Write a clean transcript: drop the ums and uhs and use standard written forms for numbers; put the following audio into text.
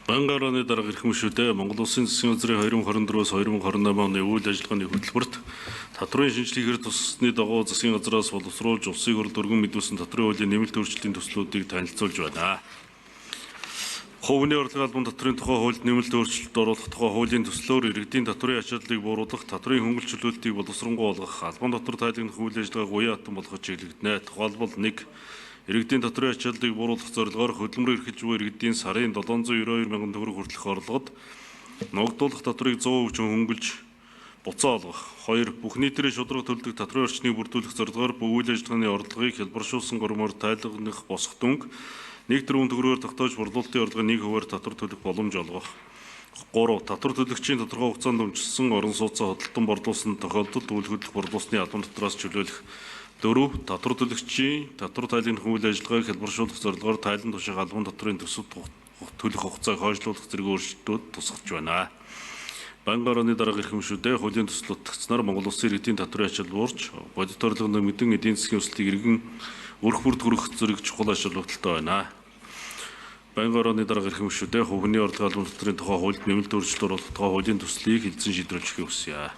Банк орооны дарга эрхэм шүдэ Монгол Улсын засгийн газрын 2024-өөс 2028 оны үйл ажиллагааны хөтөлбөрт татврын шинжилгээгээр туссны дагуу засгийн газраас боловсруулж улсын хурл өргөн мэдүүлсэн татврын хуулийн нэмэлт өөрчлөлтийн төслүүдийг танилцуулж байна. Хувийн орлогын албан татврын тухай хуульд нэмэлт өөрчлөлт оруулах тухай хуулийн төслөөр иргэдийн татврын ачааллыг бууруулах, татврын хөнгөлт чөлөөлтийг боловсронгуй болгох, албан дотор тайлгнах үйл ажиллагааг уян хатан болгох чиглэгдэнэ. Тухайлбал 1. Иргэдийн татврын ачааллыг бууруулах зорилгоор хөдөлмөр эрхэлж буй иргэдийн сарын 792 мянган төгрөг хүртэлх орлогод ногдуулах татврыг 100% хөнгөлж буцаа олгох. 2. Бүх нийтээр шударга төлдөг татврын орчныг бүрдүүлэх зорилгоор бүх үйл ажиллагааны орлогыг хялбаршуулсан гормоор тайлгнах босох дүнг 1 тэрбум төгрөгөөр тогтоож борлуулалтын орлогын 1%-аар татвар төлөх боломж олгох. 3. Татвар төлөгчийн тодорхой хугацаанд өмчилсөн орон сууцаа худалдан борлуулсан тохиолдолд үйл хөдлөх борлуулсны албан татвараас чөлөөлөх. 4. Татвар төлөгчийн татвар тайлгнах үйл ажиллагааг хялбаршуулах зорилгоор тайлан тушаах албан татврын төсөв төлөх хугацааг хойшлуулах зэрэг өөрчлөлтүүд тусгаж байна. Банк орооны дарга эрхэм шүдэ хуулийн төсөл дутагдсанаар Монгол Улсын иргэдийн татврын ачаал буурч бодит орлого нэмэгдэн эдийн засгийн өсөлтийг эргэн өрх бүрд хүргэх зэрэг чухал ач холбогдолтой байна. Банк орооны дарга эрхэм шүдэ хувийн орлогын албан татврын тухай хуульд нэмэлт өөрчлөлт оруулах тухай хуулийн төслийг хэлэлцэн шийдвэрлэхийг хүсье.